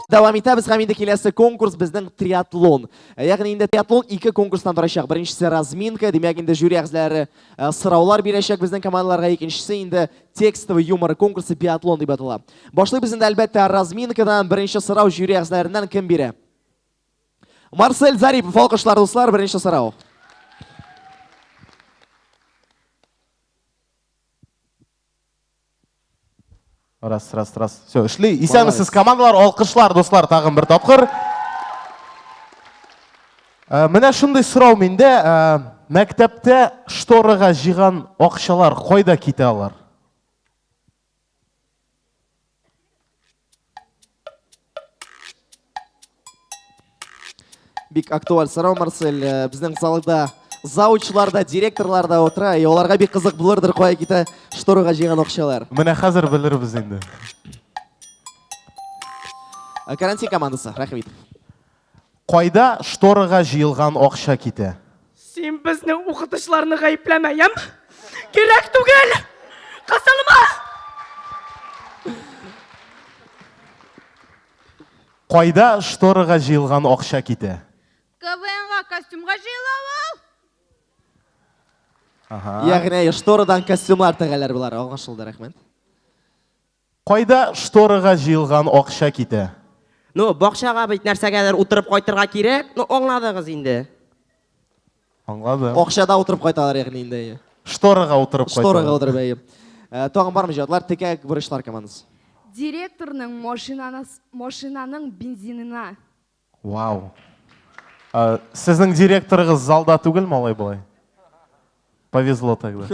Дәвам итәбез һәм инде киләсе конкурс безнең триатлон. Ягъни инде триатлон ике конкурстан торачак. Беренчесе разминка, димәк инде жюри әгъзалары сораулар бирәчәк безнең командаларга. Икенчесе инде текстовый юмор конкурсы биатлон дип атала. Башлыйбыз инде әлбәттә разминкадан. Беренче сорау жюри әгъзаларыннан кем бирә? Марсель Зарипов, алкышлар дуслар, беренче сорау. Раз, раз, раз. Все, эшли. Исәнмесез, командалар, алкышлар, дуслар, тагын бер тапкыр. Менә шундый сорау миндә, мәктәптә шторага җыйган акчалар кайда китә алар? Бик актуаль сорау, Марсель. Безнең залда заучлар да, директорлар да утыра. И аларга бик кызык булырдыр, кая китә шторага җыйган акчалар. Менә хәзер белербез инде. Карантин командасы, рәхим итеп. Кайда шторага җыелган акча китә? Син безнең укытучыларны гаепләмә, ям? Кирәк түгел! Кысылма! Кайда шторага җыелган акча китә? КВНга костюмга җыела ул. Ага. Ягъни шторадан костюмлар тегәләр болар. Аңлашылды, рәхмәт. Кайда шторага җыелган акча китә? Ну, бакчага бит нәрсәгәдер утырып кайтырга кирәк. Ну, аңладыгыз инде. Аңладым. Акчада утырып кайталар, ягъни инде. Шторага утырып кайталар. Шторага утырып, әйе. Тагын бармы җаваплар? Текә бурычлар командасы. Директорның машинаның бензинына. Вау. Сезнең директорыгыз залда түгелме алай болай? Повезло тогда.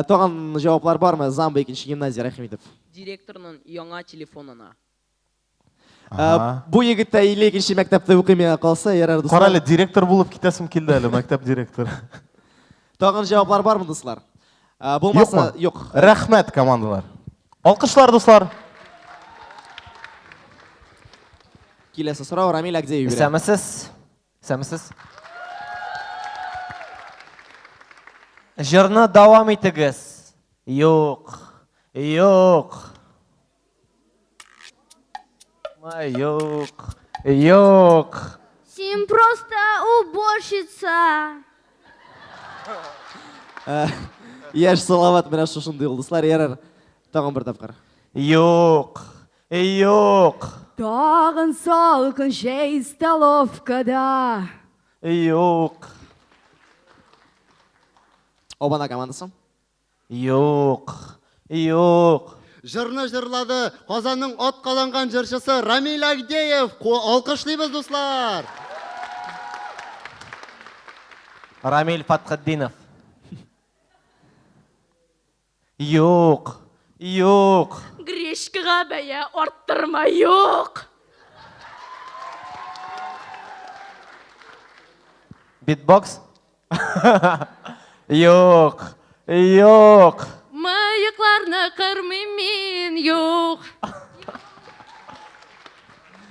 Тагын җаваплар бармы? Замба икенче гимназия, рәхим итеп. Директорның яңа телефонына. Бу егет тә 52 мәктәптә укый миңа калса, ярар, дуслар. Кара әле, директор булып китәсем килде әле, мәктәп директоры. Тагын җаваплар бармы, дуслар? Булмаса, юк. Рәхмәт, командалар. Алкышлар, дуслар. Киләсе сорау Рамиль Агдеев бирә. Исәнмесез. Исәнмесез. Җырны дәвам итегез. Юк. Юк. Юк, юк. Син просто уборщица. Яшь Салават менә шушындый ул, дуслар, ярар. Тагын бер тапкыр. Юк, юк. Тагын салкын чәй столовкада. Юк. Обана командасы. Юк, юк. Җырны җырлады Казанның атказанган җырчысы Рамил Агдеев. Алкышлыйбыз, дуслар! Рамил Фатхетдинов. Юк, юк. Гречкага бәя арттырма, юк. Битбокс? Юк, юк. Мыекларны кырмыйм мин, юк.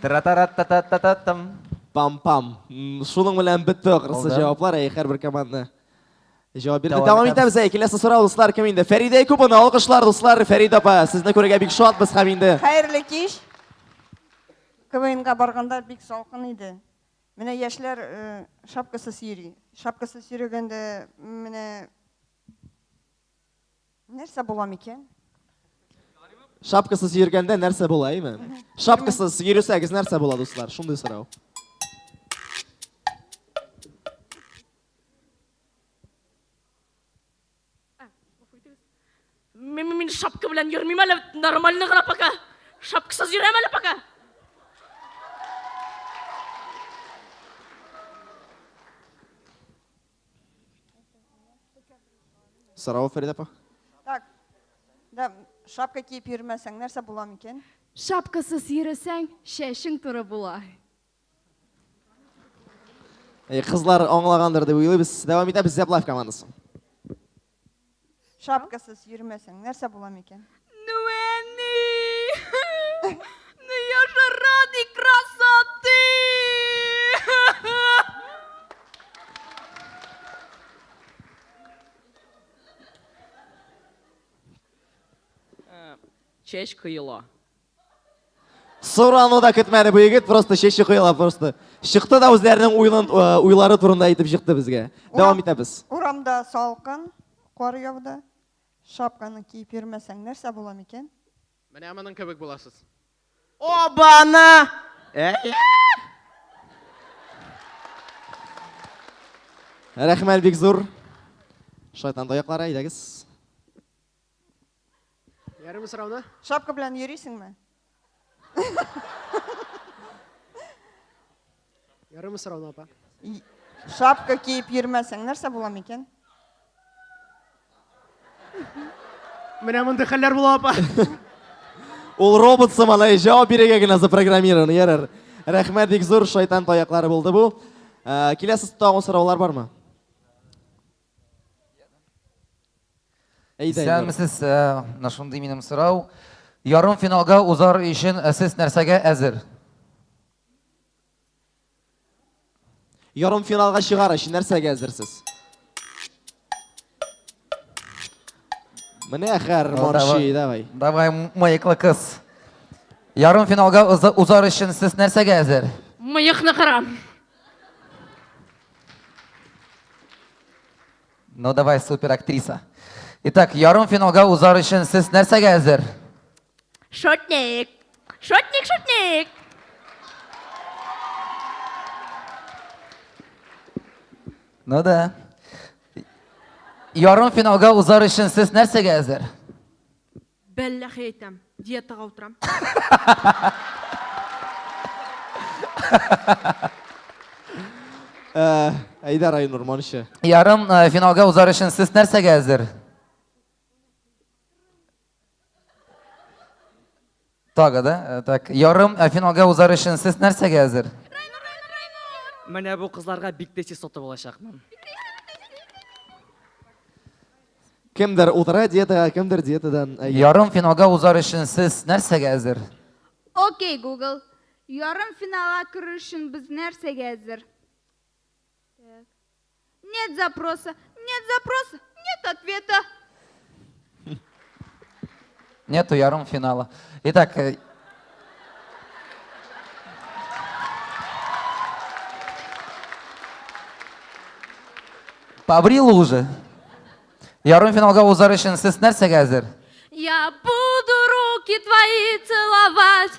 Тра-та-ра-та-та-та-та-там. Пам-пам. Шуның белән бетте ахрысы җаваплар. Әй, һәрбер команда җавап бирде. Дәвам Дәвам итәбез. Әй, киләсе сорау, дуслар, кем инде? Фәридә Якупова, алкышлар, дуслар. Фәридә апа, сезне күрергә бик шатбыз һәм инде. Хәерле кич. КВНга барганда бик салкын иде. Менә яшьләр шапкасыз йөри. Шапкасыз йөрегәндә менә нәрсә була микән? Шапкасыз йөргәндә нәрсә була, әйме? Шапкасыз йөрсәгез нәрсә була, дуслар? Шундый сорау. Мин шапка белән йөрмим әле, нормально гына пока. Шапкасыз йөрәм әле пока. Сорау, Фәридә апа. Так. Да, шапка киеп йөрмәсәң, нәрсә була микән? Шапкасыз йөресәң, чәчең туры була. Кызлар аңлагандыр дип уйлыйбыз. Дәвам итәбез Зәп Лайф командасы. Шапкасыз йөрмәсәң, нәрсә була микән? Ну, әни! Ну, я же ради красоты! Чәч коела. Сорану да көтмәде бу егет, просто чәче коела просто. Чыкты да үзләренең уйлын, э, уйлары турында әйтеп чыкты безгә. Дәвам итәбез. Урамда салкын, кар яуды. Шапканы киеп йөрмәсәң, нәрсә була микән? Менә моның кебек буласыз. Обана! Әй! Рәхмәт бик зур. Шайтан таяклары, әйдәгез. Ярымы сорауны? Шапка белән йөрисеңме? Ярымы сорауны, апа? Шапка киеп йөрмәсәң, нәрсә була микән? Менә мондый хәлләр була, апа. Ул робот сыман, әй, җавап бирергә генә запрограммирован, ярар. Рәхмәт бик зур, шайтан таяклары булды бу. Э, киләсе тагын сораулар бармы? Әйдә, Илнур. Исәнмесез, э, менә шундый минем сорау. Ярымфиналга узар өчен э, сез нәрсәгә әзер? Ярымфиналга чыгар өчен нәрсәгә әзерсез? Менә хәр, Марши, давай. Давай, мыеклы кыз. Ярымфиналга узар өчен сез нәрсәгә әзер? Мыекны кырам. Ну давай, супер актриса. Итак, ярымфиналга узар өчен сез нәрсәгә әзер? Шотник. Шотник, шотник. Ну да. Ярым финалга узар өчен сез нәрсәгә әзер? Бәлләхи әйтәм, диетага утырам. Э, әйдә, Райнур, мончы. Ярым э, финалга узар өчен сез нәрсәгә әзер? Тагы да? Э, так, ярым э, финалга узар өчен сез нәрсәгә әзер? Менә бу кызларга бик тиз сатып алачакмын. Кемдер утыра диетага, кемдер диетадан. Э, ярым финалга узар өчен сез нәрсәгә әзер? Окей, Google. Ярым финалга керер өчен без нәрсәгә әзер? Так. Нет запроса, нет запроса, нет ответа. Нету ярым финала. Итак, э, побрил уже. Ярым финалга узар өчен сез нәрсәгә әзер? Я буду руки твои целовать.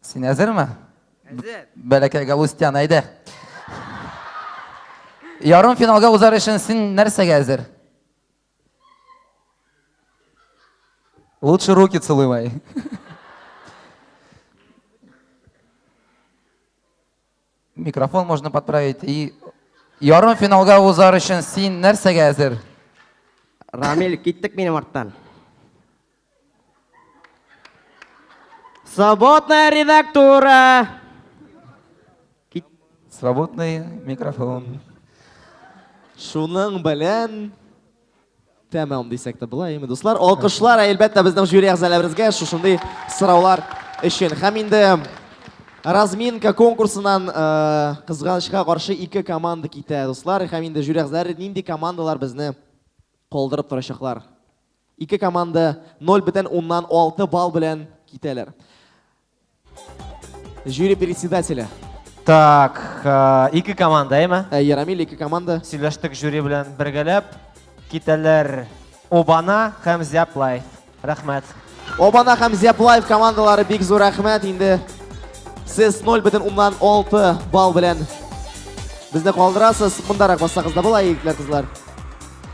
Син әзерме? Әзер. Бәләкәй Галустян, әйдә. Ярым финалга узар өчен син нәрсәгә әзер? Лучше руки целуй мои. Микрофон можно подправить. И ярым финалга узар өчен син нәрсәгә әзер? Рамил, киттек минем арттан. Свободная редактура. Свободный микрофон. Шуның белән тәмам дисәк тә була, әйеме, дуслар? Алкышлар, әлбәттә, безнең жюри әгъзаларыбызга шушындый сораулар өчен. Һәм инде разминка конкурсыннан э, кызганычка каршы ике команда китә, дуслар. Һәм инде жюри әгъзалары нинди командалар безне калдырып торачаклар? Ике команда 0,6 балл белән китәләр. Жюри председателе. Так, э, ике команда, әйме? Әйе, Рамил, ике команда. Сөйләштек жюри белән бергәләп. Китәләр Обана һәм Зяп Лайф. Рәхмәт. Обана һәм Зяп Лайф командалары бик зур рәхмәт. Инде сез 0,6 балл белән безне калдырасыз. Мондарак бассагыз да була, егетләр, кызлар.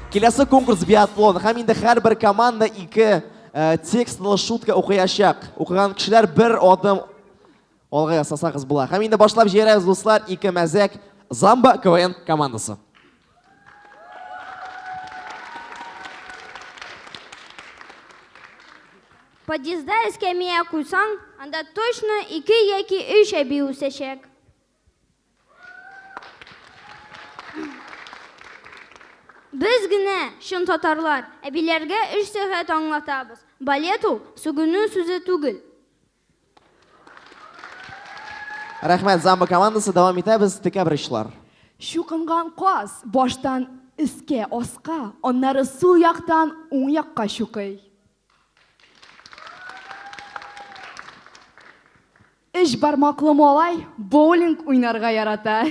Киләсе конкурс биатлон. Һәм инде һәрбер команда ике э, текстлы шутка укыячак. Укыган кешеләр бер адым алга ясасагыз була. Һәм инде башлап җибәрәбез, дуслар, ике мәзәк Замба КВН командасы. Подъездда эскәмия куйсаң, анда точно ике яки өч әби үсәчәк. Без генә, чын татарлар, әбиләргә өч сәгать аңлатабыз, балет ул, сүгенү сүзе түгел. Рәхмәт, Замба командасы, дәвам итәбез, декабрьчылар. Чукынган каз баштан өскә, аска, аннары сул яктан уң якка чукый. Өч бармаклы малай боулинг уйнарга ярата.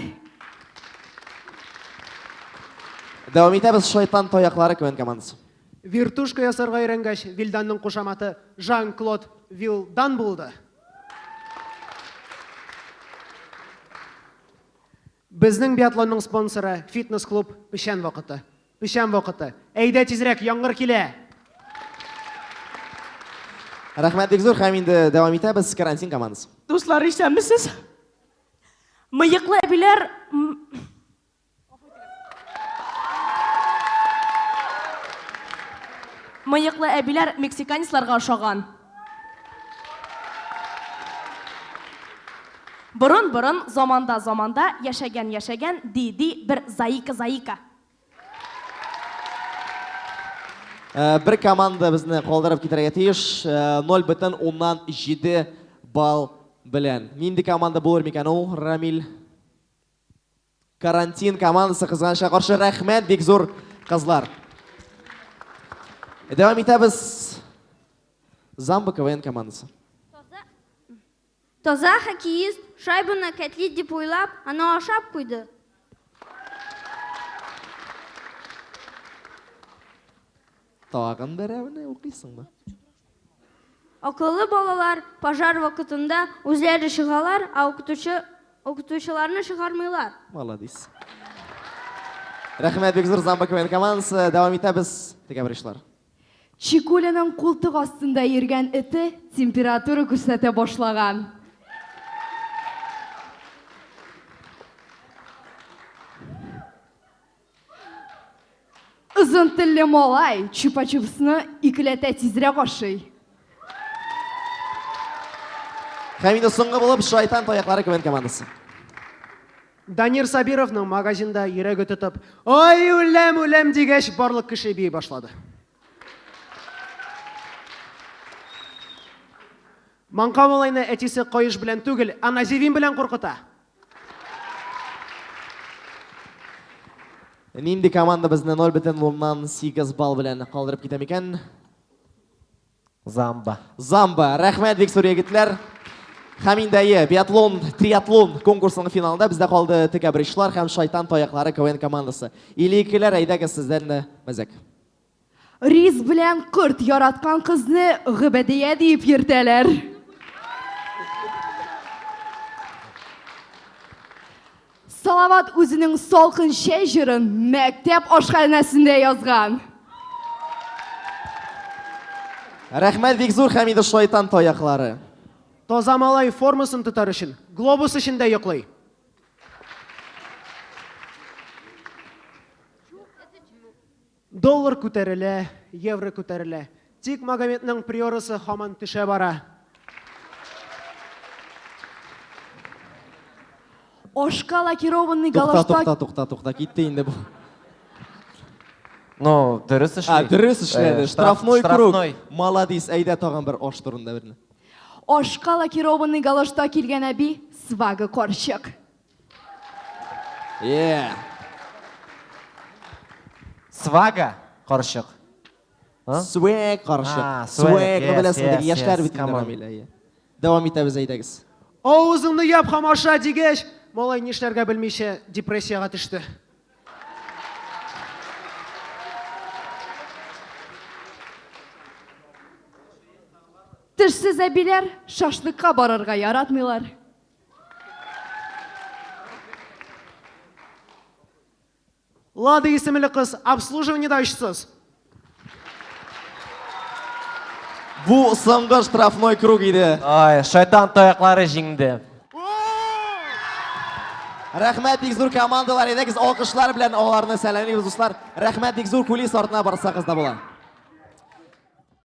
Дәвам итәбез Шайтан таяклары КВН командасы. Вертушка ясарга өйрәнгәч, Вилданның кушаматы Жан-Клод Вилдан булды. Безнең биатлонның спонсоры фитнес-клуб Печән вакыты. Печән вакыты. Әйдә тизрәк, яңгыр килә! Рәхмәт бик зур һәм инде дәвам итәбез карантин командасы. Дуслар, исәнмесез? Мыеклы әбиләр Мыеклы әбиләр мексиканецларга ошаган. Борын-борын заманда-заманда яшәгән-яшәгән ди-ди бер заика-заика. Э, бер команда безне калдырып китәргә тиеш. 0,7 э, балл белән. Нинди команда булыр микән ул, Рамил? Карантин командасы кызганычка каршы рәхмәт бик зур кызлар. Дәвам итәбез. Замба КВН командасы. Таза хоккеист шайбаны кәтлит дип уйлап, аны ашап куйды. Тагын берәүне укыйсыңмы? Акыллы балалар пожар вакытында үзләре чыгалар, ә укытучы укытучыларны чыгармыйлар. Молодец. Рәхмәт бик зур Замба КВН командасы. Дәвам итәбез, декабрьчылар. Чикуляның култык астында йөргән эте температура күрсәтә башлаган. Озын телле малай чупа-чупсны икеләтә тизрәк ашый. Һәм инде соңгы булып Шайтан таяклары КВН командасы. Данир Сабировның магазинда йөрәге тотып, Ай, үләм, үләм дигәч, барлык кеше бии башлады. Маңка малайны әтисе каеш белән түгел, ә називин белән куркыта. Нинди команда безне 0,8 балл белән калдырып китә микән? Замба. Замба. Рәхмәт бик зур егетләр. Һәм инде әйе, биатлон, триатлон конкурсының финалында бездә калды Текәбричлар һәм Шайтан таяклары КВН командасы. 52-ләр, әйдәгез сездән дә мәзәк. Рис белән корт яраткан кызны Гөбәдия диеп йөртәләр. Салават үзенең Салкын чәй җырын мәктәп ашханәсендә язган. Рәхмәт бик зур Хәмидов шайтан таяклары. Таза малай формасын тотар өчен глобус эчендә йоклый. Доллар күтәрелә, евро күтәрелә. Тик Магометның приорасы һаман төшә бара. Ашка лакированный Тукта, галошта тукта, тукта, тукта, китте инде бу. Ну, дөрес эшли. А, дөрес эшләде. Э, штраф- Штрафной круг. Штрафной. Молодец. Әйдә тагын бер аш турында берне. Ашка лакированный галошта килгән әби свага карчык. Yeah. Свага карчык. Свэг карчык. Свэг, ну беләсең, теге яшьләр бит инде Рамил, әйе. Дәвам итәбез, әйдәгез. Авызыңны яп һәм аша дигәч, малай нишләргә белмичә депрессиягә төште. Тешсез әбиләр шашлыкка барырга яратмыйлар. Лада исемле кыз обслуживаниедә очсыз. Бу соңгы штрафной круг иде. Ай, шайтан таяклары җиңде. Рәхмәт бик зур командалар, әйдәгез алкышлар белән аларны сәламлибез, дуслар. Рәхмәт бик зур, кулис артына барсагыз да була.